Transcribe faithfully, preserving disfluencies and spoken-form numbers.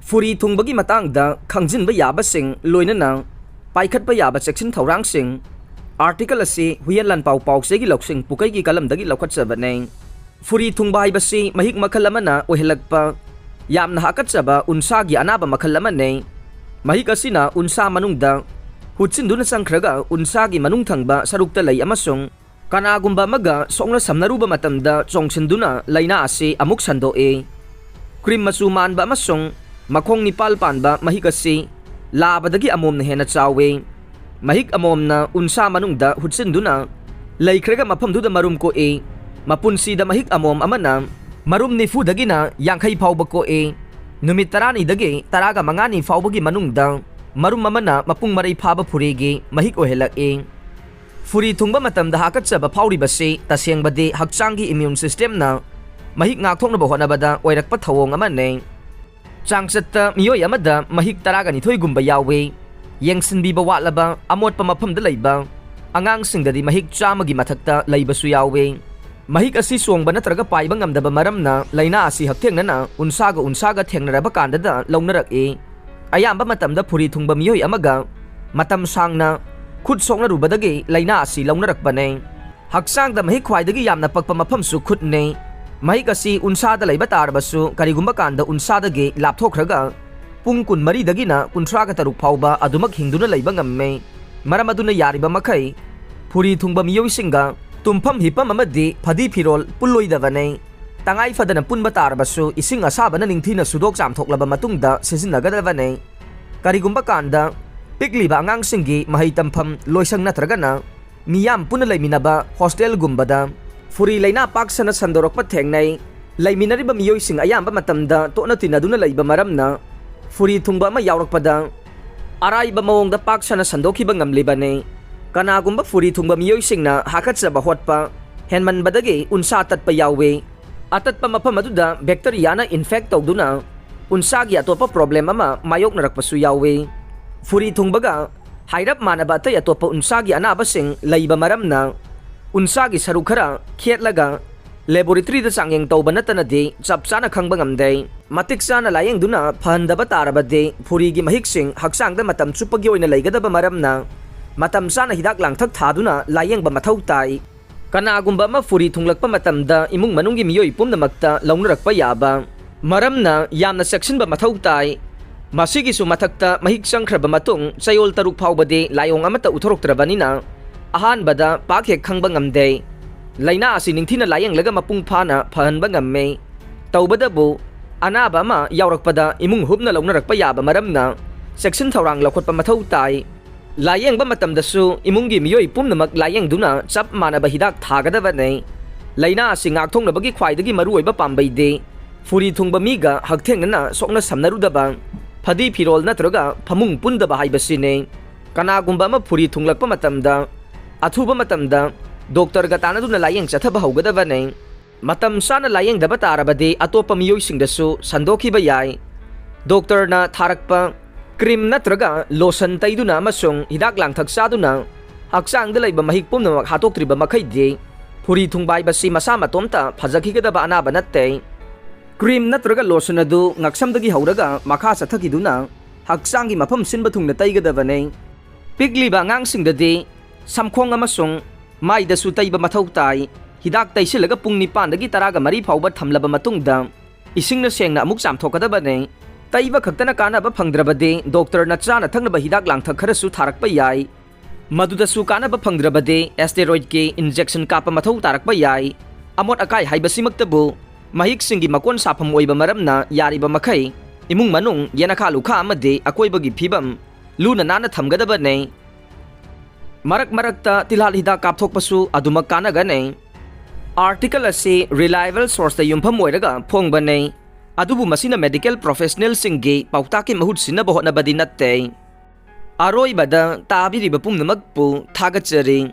ꯐꯨꯔꯤ ꯊꯨꯡꯕꯒꯤ ꯃꯇꯥꯡꯗ ꯈꯪꯖꯤꯟꯕ ꯌꯥꯕꯁꯤꯡ, ꯂꯣꯏꯅꯅ ꯄꯥꯏꯈꯠꯄ ꯌꯥꯕ ꯆꯦꯛꯁꯤꯟ ꯊꯧꯔꯥꯡꯁꯤꯡ꯫ ꯑꯥꯔꯇꯤꯀꯜ ꯑꯁꯤ ꯍꯨꯏꯌꯦꯟ ꯂꯥꯟꯄꯥꯎ ꯄꯥꯎꯆꯦꯒꯤ ꯂꯧꯁꯤꯡ ꯄꯨꯀꯩꯒꯤ ꯀꯂꯝꯗꯒꯤ ꯂꯧꯈꯠꯆꯕꯅꯤ꯫ ꯐꯨꯔꯤ ꯊꯨꯡꯕ ꯍꯥꯏꯕꯁꯤ ꯃꯍꯤꯛ ꯃꯈꯜ ꯑꯃꯅ ꯑꯣꯏꯍꯜꯂꯛꯄ ꯌꯥꯝꯅ ꯍꯥꯀꯠꯆꯕ ꯎꯟꯁꯥꯒꯤ ꯑꯅꯥꯕ ꯃꯈꯜ ꯑꯃꯅꯤ꯫ ꯃꯍꯤꯛ ꯑꯁꯤꯅ ꯎꯟꯁꯥ ꯃꯅꯨꯡꯗ ꯍꯨꯠꯆꯤꯟꯗꯨꯅ ꯆꯪꯈ꯭ꯔꯒ ꯎꯟꯁꯥꯒꯤ ꯃꯅꯨꯡ ꯊꯪꯕ ꯁꯔꯨꯛꯇ ꯂꯩ ꯑꯃꯁꯨꯡ ꯀꯅꯥꯒꯨꯝꯕ ꯑꯃꯒ ꯁꯣꯛꯅ ꯁꯝꯅꯔꯨꯕ ꯃꯇꯝꯗ ꯆꯣꯡꯁꯤꯟꯗꯨꯅ ꯂꯥꯏꯅꯥ ꯑꯁꯤ ꯑꯃꯨꯛ ꯁꯟꯗꯣꯛꯏ꯫ ꯀ꯭ꯔꯤꯝ ꯃꯆꯨ ꯃꯥꯟꯕ ꯑꯃꯁꯨꯡ ꯃꯈꯣꯡ ꯅꯤꯄꯥꯜ ꯄꯥꯟꯕ ꯃꯍꯤꯛ ꯑꯁꯤ ꯂꯥꯕꯗꯒꯤ ꯑꯃꯣꯝꯅ ꯍꯦꯟꯅ ꯆꯥꯎꯏ꯫ ꯃꯍꯤꯛ ꯑꯃꯣꯝꯅ ꯎꯟꯁꯥ ꯃꯅꯨꯡꯗ ꯍꯨꯠꯆꯤꯟꯗꯨꯅ ꯂꯩꯈ꯭ꯔꯒ ꯃꯐꯝꯗꯨꯗ ꯃꯔꯨꯝ ꯀꯣꯛꯏ꯫ ꯃꯄꯨꯟꯁꯤꯗ ꯃꯍꯤꯛ ꯑꯃꯣꯝ ꯑꯃꯅ ꯃꯔꯨꯝ ꯅꯤꯐꯨꯗꯒꯤꯅ ꯌꯥꯡꯈꯩ ꯐꯥꯎꯕ ꯀꯣꯛꯏ꯫ ꯅꯨꯃꯤꯠ ꯇꯔꯥꯅꯤꯗꯒꯤ ꯇꯔꯥꯒ ꯃꯉꯥꯅꯤ ꯐꯥꯎꯕꯒꯤ ꯃꯅꯨꯡꯗ ꯃꯔꯨꯝ ꯑꯃꯅ ꯃꯄꯨꯡ ꯃꯔꯩ ꯐꯥꯕ ꯐꯨꯔꯤꯒꯤ ꯃꯍꯤꯛ ꯑꯣꯏꯍꯜꯂꯛꯏ꯫ ꯐꯨꯔꯤ ꯊꯨꯡꯕ ꯃꯇꯝꯗ ꯍꯥꯀꯠꯆꯕ ꯐꯥꯎꯔꯤꯕꯁꯤ ꯇꯁꯦꯡꯕꯗꯤ ꯍꯛꯆꯥꯡꯒꯤ ꯏꯃ꯭ꯌꯨꯟ ꯁꯤꯁꯇꯦꯝꯅ ꯃꯍꯤꯛ ꯉꯥꯛꯊꯣꯛꯅꯕ ꯍꯣꯠꯅꯕꯗ ꯑꯣꯏꯔꯛꯄ ꯊꯧꯑꯣꯡ ꯑꯃꯅꯤ꯫ ꯆꯥꯡꯆꯠꯇ ꯃꯤꯑꯣꯏ ꯑꯃꯗ ꯃꯍꯤꯛ ꯇꯔꯥꯒ ꯅꯤꯊꯣꯏꯒꯨꯝꯕ ꯌꯥꯎꯏ꯫ ꯌꯦꯡꯁꯤꯟꯕꯤꯕ ꯋꯥꯠꯂꯕ, ꯑꯃꯣꯠꯄ ꯃꯐꯝꯗ ꯂꯩꯕ ꯑꯉꯥꯡꯁꯤꯡꯗꯗꯤ ꯃꯍꯤꯛ ꯆꯥꯝꯃꯒꯤ ꯃꯊꯛꯇ ꯂꯩꯕꯁꯨ ꯌꯥꯎꯏ꯫ ꯃꯍꯤꯛ ꯑꯁꯤ ꯁꯣꯡꯕ ꯅꯠꯇ꯭ꯔꯒ ꯄꯥꯏꯕ ꯉꯝꯗꯕ ꯃꯔꯝꯅ ꯂꯥꯏꯅꯥ ꯑꯁꯤ ꯍꯛꯊꯦꯡꯅꯅ ꯎꯟꯁꯥꯒ ꯎꯟꯁꯥꯒ ꯊꯦꯡꯅꯔꯕ ꯀꯥꯟꯗꯗ ꯂꯧꯅꯔꯛꯏ꯫ ꯑꯌꯥꯝꯕ ꯃꯇꯝꯗ ꯐꯨꯔꯤ ꯊꯨꯡꯕ ꯃꯤꯑꯣꯏ ꯑꯃꯒ ꯃꯇꯝ ꯁꯥꯡꯅ ꯈꯨꯠ ꯁꯣꯛꯅꯔꯨꯕꯗꯒꯤ ꯂꯥꯏꯅꯥ ꯑꯁꯤ ꯂꯧꯅꯔꯛꯄꯅꯤ꯫ ꯍꯛꯆꯥꯡꯗ ꯃꯍꯤꯛ ꯈ꯭ꯋꯥꯏꯗꯒꯤ ꯌꯥꯝꯅ ꯄꯛꯄ ꯃꯐꯝꯁꯨ ꯈꯨꯠꯅꯤ꯫ ꯃꯍꯤꯛ ꯑꯁꯤ ꯎꯟꯁꯥꯗ ꯂꯩꯕ ꯇꯥꯔꯕꯁꯨ, ꯀꯔꯤꯒꯨꯝꯕ ꯀꯥꯟꯗ ꯎꯟꯁꯥꯗꯒꯤ ꯂꯥꯞꯊꯣꯛꯈ꯭ꯔꯒ ꯄꯨꯡ ꯀꯨꯟꯃꯔꯤꯗꯒꯤꯅ ꯀꯨꯟꯊ꯭ꯔꯥꯒ ꯇꯔꯨꯛ ꯐꯥꯎꯕ ꯑꯗꯨꯃꯛ ꯍꯤꯡꯗꯨꯅ ꯂꯩꯕ ꯉꯝꯃꯤ꯫ ꯃꯔꯝ ꯑꯗꯨꯅ ꯌꯥꯔꯤꯕ ꯃꯈꯩ ꯐꯨꯔꯤ ꯊꯨꯡꯕ ꯃꯤꯑꯣꯏꯁꯤꯡꯒ ꯇꯨꯝꯐꯝ ꯍꯤꯞꯐꯝ ꯑꯃꯗꯤ ꯐꯗꯤ ꯐꯤꯔꯣꯜ ꯄꯨꯜꯂꯣꯏꯗꯕꯅꯤ꯫ ꯇꯉꯥꯏ ꯐꯗꯅ ꯄꯨꯟꯕ ꯇꯥꯔꯕꯁꯨ ꯏꯁꯤꯡ ꯑꯁꯥꯕꯅ ꯅꯤꯡꯊꯤꯅ ꯁꯨꯗꯣꯛ ꯆꯥꯝꯊꯣꯛꯂꯕ ꯃꯇꯨꯡꯗ ꯁꯤꯖꯤꯟꯅꯒꯗꯕꯅꯤ꯫ ꯀꯔꯤꯒꯨꯝꯕ ꯀꯥꯟꯗ ꯄꯤꯛꯂꯤꯕ ꯑꯉꯥꯡꯁꯤꯡꯒꯤ ꯃꯍꯩ ꯇꯝꯐꯝ, ꯂꯣꯏꯁꯪ ꯅꯠꯇ꯭ꯔꯒꯅ ꯃꯤꯌꯥꯝ ꯄꯨꯟꯅ ꯂꯩꯃꯤꯟꯅꯕ ꯍꯣꯁꯇꯦꯜꯒꯨꯝꯕꯗ ꯐꯨꯔꯤ ꯂꯥꯏꯅꯥ ꯄꯥꯛ ꯁꯟꯅ ꯁꯟꯗꯣꯔꯛꯄ ꯊꯦꯡꯅꯩ꯫ ꯂꯩꯃꯤꯟꯅꯔꯤꯕ ꯃꯤꯑꯣꯏꯁꯤꯡ ꯑꯌꯥꯝꯕ ꯃꯇꯝꯗ ꯇꯣꯠꯅ ꯇꯤꯟꯅꯗꯨꯅ ꯂꯩꯕ ꯃꯔꯝꯅ ꯐꯨꯔꯤ ꯊꯨꯡꯕ ꯑꯃ ꯌꯥꯎꯔꯛꯄꯗ ꯑꯔꯥꯏꯕ ꯃꯑꯣꯡꯗ ꯄꯥꯛ ꯁꯟꯅ ꯁꯟꯗꯣꯛꯈꯤꯕ ꯉꯝꯂꯤꯕꯅꯤ꯫ ꯀꯅꯥꯒꯨꯝꯕ ꯐꯨꯔꯤ ꯊꯨꯡꯕ ꯃꯤꯑꯣꯏꯁꯤꯡꯅ ꯍꯥꯀꯠꯆꯕ ꯍꯣꯠꯄ ꯍꯦꯟꯃꯟꯕꯗꯒꯤ ꯎꯟꯁꯥ ꯇꯠꯄ ꯌꯥꯎꯏ꯫ ꯑꯇꯠꯄ ꯃꯐꯝ ꯑꯗꯨꯗ ꯕꯦꯛꯇꯔꯤꯌꯥꯅ ꯏꯟꯐꯦꯛ ꯇꯧꯗꯨꯅ ꯎꯟꯁꯥꯒꯤ ꯑꯇꯣꯞꯄ ꯄ꯭ꯔꯣꯕ꯭ꯂꯦꯝ ꯑꯃ ꯃꯥꯌꯣꯛꯅꯔꯛꯄꯁꯨ ꯌꯥꯎꯏ꯫ ꯐꯨꯔꯤ ꯊꯨꯡꯕꯒ ꯍꯥꯏꯔꯞ ꯃꯥꯟꯅꯕ ꯑꯇꯩ ꯑꯇꯣꯞꯄ ꯎꯟꯁꯥꯒꯤ ꯑꯅꯥꯕꯁꯤꯡ ꯂꯩꯕ ꯃꯔꯝꯅ ꯎꯟꯁꯥꯒꯤ ꯁꯔꯨꯛ ꯈꯔ ꯈꯦꯠꯂꯒ ꯂꯦꯕꯣꯔꯦꯇꯔꯤꯗ ꯆꯥꯡꯌꯦꯡ ꯇꯧꯕ ꯅꯠꯇꯅꯗꯤ ꯆꯞ ꯆꯥꯅ ꯈꯪꯕ ꯉꯝꯗꯦ꯫ ꯃꯇꯤꯛ ꯆꯥꯅ ꯂꯥꯌꯦꯡꯗꯨꯅ ꯐꯍꯟꯗꯕ ꯇꯥꯔꯕꯗꯤ ꯐꯨꯔꯤꯒꯤ ꯃꯍꯤꯛꯁꯤꯡ ꯍꯛꯆꯥꯡꯗ ꯃꯇꯝ ꯆꯨꯞꯄꯒꯤ ꯑꯣꯏꯅ ꯂꯩꯒꯗꯕ ꯃꯔꯝꯅ ꯃꯇꯝ ꯆꯥꯅ ꯍꯤꯗꯥꯛ ꯂꯥꯡꯊꯛ ꯊꯥꯗꯨꯅ ꯂꯥꯌꯦꯡꯕ ꯃꯊꯧ ꯇꯥꯏ꯫ ꯀꯅꯥꯒꯨꯝꯕ ꯑꯃ ꯐꯨꯔꯤ ꯊꯨꯡꯂꯛꯄ ꯃꯇꯝꯗ ꯏꯃꯨꯡ ꯃꯅꯨꯡꯒꯤ ꯃꯤꯑꯣꯏ ꯄꯨꯝꯅꯃꯛꯇ ꯂꯧꯅꯔꯛꯄ ꯌꯥꯕ ꯃꯔꯝꯅ ꯌꯥꯝꯅ ꯆꯦꯛꯁꯤꯟꯕ ꯃꯊꯧ ꯇꯥꯏ꯫ ꯃꯁꯤꯒꯤꯁꯨ ꯃꯊꯛꯇ ꯃꯍꯤꯛ ꯆꯪꯈ꯭ꯔꯕ ꯃꯇꯨꯡ ꯆꯌꯣꯜ ꯇꯔꯨꯛ ꯐꯥꯎꯕꯗꯤ ꯂꯥꯏꯑꯣꯡ ꯑꯃꯠꯇ ꯎꯠꯊꯣꯔꯛꯇ꯭ꯔꯕꯅꯤꯅ ꯑꯍꯥꯟꯕꯗ ꯄꯥꯛ ꯍꯦꯛ ꯈꯪꯕ ꯉꯝꯗꯦ꯫ ꯂꯥꯏꯅꯥ ꯑꯁꯤ ꯅꯤꯡꯊꯤꯅ ꯂꯥꯏꯌꯦꯡꯂꯒ ꯃꯄꯨꯡ ꯐꯥꯅ ꯐꯍꯟꯕ ꯉꯝꯃꯤ꯫ ꯇꯧꯕꯗꯕꯨ ꯑꯅꯥꯕ ꯑꯃ ꯌꯥꯎꯔꯛꯄꯗ ꯏꯃꯨꯡ ꯍꯨꯞꯅ ꯂꯧꯅꯔꯛꯄ ꯌꯥꯕ ꯃꯔꯝꯅ ꯆꯦꯛꯁꯤꯟ ꯊꯧꯔꯥꯡ ꯂꯧꯈꯠꯄ ꯃꯊꯧ ꯇꯥꯏ꯫ ꯂꯥꯏꯌꯦꯡꯕ ꯃꯇꯝꯗꯁꯨ ꯏꯃꯨꯡꯒꯤ ꯃꯤꯑꯣꯏ ꯄꯨꯝꯅꯃꯛ ꯂꯥꯏꯌꯦꯡꯗꯨꯅ ꯆꯞ ꯃꯥꯟꯅꯕ ꯍꯤꯗꯥꯛ ꯊꯥꯒꯗꯕꯅꯤ꯫ ꯂꯥꯏꯅꯥ ꯑꯁꯤ ꯉꯥꯛꯊꯣꯛꯅꯕꯒꯤ ꯈ꯭ꯋꯥꯏꯗꯒꯤ ꯃꯔꯨꯑꯣꯏꯕ ꯄꯥꯝꯕꯩꯗꯤ ꯐꯨꯔꯤ ꯊꯨꯡꯕ ꯃꯤꯒ ꯍꯛꯊꯦꯡꯅꯅ ꯁꯣꯛꯅ ꯁꯝꯅꯔꯨꯗꯕ, ꯐꯗꯤ ꯐꯤꯔꯣꯜ ꯅꯠꯇ꯭ꯔꯒ ꯐꯃꯨꯡ ꯄꯨꯟꯗꯕ ꯍꯥꯏꯕꯁꯤꯅꯤ꯫ ꯀꯅꯥꯒꯨꯝꯕ ꯑꯃ ꯐꯨꯔꯤ ꯊꯨꯡꯂꯛꯄ ꯃꯇꯝꯗ ꯑꯊꯨꯕ ꯃꯇꯝꯗ ꯗꯣꯛꯇꯔꯒ ꯇꯥꯟꯅꯗꯨꯅ ꯂꯥꯏꯌꯦꯡ ꯆꯠꯊꯕ ꯍꯧꯒꯗꯕꯅꯤ꯫ ꯃꯇꯝ ꯆꯥꯅ ꯂꯥꯏꯌꯦꯡꯗꯕ ꯇꯥꯔꯕꯗꯤ ꯑꯇꯣꯞꯄ ꯃꯤꯑꯣꯏꯁꯤꯡꯗꯁꯨ ꯁꯟꯗꯣꯛꯈꯤꯕ ꯌꯥꯏ꯫ ꯗꯣꯛꯇꯔꯅ ꯊꯥꯔꯛꯄ ꯀ꯭ꯔꯤꯝ ꯅꯠꯇ꯭ꯔꯒ ꯂꯣꯁꯟ ꯇꯩꯗꯨꯅ ꯑꯃꯁꯨꯡ ꯍꯤꯗꯥꯛ ꯂꯥꯡꯊꯛ ꯆꯥꯗꯨꯅ ꯍꯛꯆꯥꯡꯗ ꯂꯩꯕ ꯃꯍꯤꯛ ꯄꯨꯝꯅꯃꯛ ꯍꯥꯠꯇꯣꯛꯇ꯭ꯔꯤꯕ ꯃꯈꯩꯗꯤ ꯐꯨꯔꯤ ꯊꯨꯡꯕ ꯍꯥꯏꯕꯁꯤ ꯃꯁꯥ ꯃꯇꯣꯝꯇ ꯐꯖꯈꯤꯒꯗꯕ ꯑꯅꯥꯕ ꯅꯠꯇꯦ꯫ ꯀ꯭ꯔꯤꯝ ꯅꯠꯇ꯭ꯔꯒ ꯂꯣꯁꯟ ꯑꯗꯨ ꯉꯛꯁꯝꯗꯒꯤ ꯍꯧꯔꯒ ꯃꯈꯥ ꯆꯠꯊꯈꯤꯗꯨꯅ ꯍꯛꯆꯥꯡꯒꯤ ꯃꯐꯝ ꯁꯤꯟꯕ ꯊꯨꯡꯅ ꯇꯩꯒꯗꯕꯅꯤ꯫ ꯄꯤꯛꯂꯤꯕ ꯑꯉꯥꯡꯁꯤꯡꯗꯗꯤ ꯁꯝꯈꯣꯡ ꯑꯃꯁꯨꯡ ꯃꯥꯏꯗꯁꯨ ꯇꯩꯕ ꯃꯊꯧ ꯇꯥꯏ꯫ ꯍꯤꯗꯥꯛ ꯇꯩꯁꯤꯜꯂꯒ ꯄꯨꯡ ꯅꯤꯄꯥꯟꯗꯒꯤ ꯇꯔꯥꯒ ꯃꯔꯤ ꯐꯥꯎꯕ ꯊꯝꯂꯕ ꯃꯇꯨꯡꯗ ꯏꯁꯤꯡꯅ ꯁꯦꯡꯅ ꯑꯃꯨꯛ ꯆꯥꯝꯊꯣꯛꯀꯗꯕꯅꯤ꯫ ꯇꯩꯕ ꯈꯛꯇꯅ ꯀꯥꯟꯅꯕ ꯐꯪꯗ꯭ꯔꯕꯗꯤ ꯗꯣꯛꯇꯔꯅ ꯆꯥꯅ ꯊꯛꯅꯕ ꯍꯤꯗꯥꯛ ꯂꯥꯡꯊꯛ ꯈꯔꯁꯨ ꯊꯥꯔꯛꯄ ꯌꯥꯏ꯫ ꯃꯗꯨꯗꯁꯨ ꯀꯥꯟꯅꯕ ꯐꯪꯗ꯭ꯔꯕꯗꯤ ꯑꯦꯁꯇꯦꯔꯣꯏꯗꯀꯤ ꯏꯟꯖꯦꯛꯁꯟ ꯀꯥꯞꯄ ꯃꯊꯧ ꯇꯥꯔꯛꯄ ꯌꯥꯏ꯫ ꯑꯃꯣꯠ ꯑꯀꯥꯏ ꯍꯥꯏꯕꯁꯤꯃꯛꯇꯕꯨ ꯃꯍꯤꯛꯁꯤꯡꯒꯤ ꯃꯀꯣꯟ ꯁꯥꯐꯝ ꯑꯣꯏꯕ ꯃꯔꯝꯅ ꯌꯥꯔꯤꯕ ꯃꯈꯩ ꯏꯃꯨꯡ ꯃꯅꯨꯡ, ꯌꯦꯅꯈꯥ ꯂꯨꯈꯥ ꯑꯃꯗꯤ ꯑꯀꯣꯏꯕꯒꯤ ꯐꯤꯕꯝ ꯂꯨꯅ ꯅꯥꯟꯅ ꯊꯝꯒꯗꯕꯅꯤ꯫ ꯃꯔꯛ ꯃꯔꯛꯇ ꯇꯤꯜꯍꯥꯠ ꯍꯤꯗꯥꯛ ꯀꯥꯞꯊꯣꯛꯄꯁꯨ ꯑꯗꯨꯃꯛ ꯀꯥꯟꯅꯒꯅꯤ꯫ ꯑꯥꯔꯇꯤꯀꯜ ꯑꯁꯤ ꯔꯤꯂꯥꯏꯕꯜ ꯁꯣꯔꯁꯇ ꯌꯨꯝꯐꯝ ꯑꯣꯏꯔꯒ ꯐꯣꯡꯕꯅꯤ, ꯑꯗꯨꯕꯨ ꯃꯁꯤꯅ ꯃꯦꯗꯤꯀꯦꯜ ꯄ꯭ꯔꯣꯐꯦꯁꯅꯦꯜꯁꯤꯡꯒꯤ ꯄꯥꯎꯇꯥꯛꯀꯤ ꯃꯍꯨꯠ ꯁꯤꯟꯅꯕ ꯍꯣꯠꯅꯕꯗꯤ ꯅꯠꯇꯦ꯫ ꯑꯔꯣꯏꯕꯗ ꯇꯥꯕꯤꯔꯤꯕ ꯄꯨꯝꯅꯃꯛꯄꯨ ꯊꯥꯒꯠꯆꯔꯤ꯫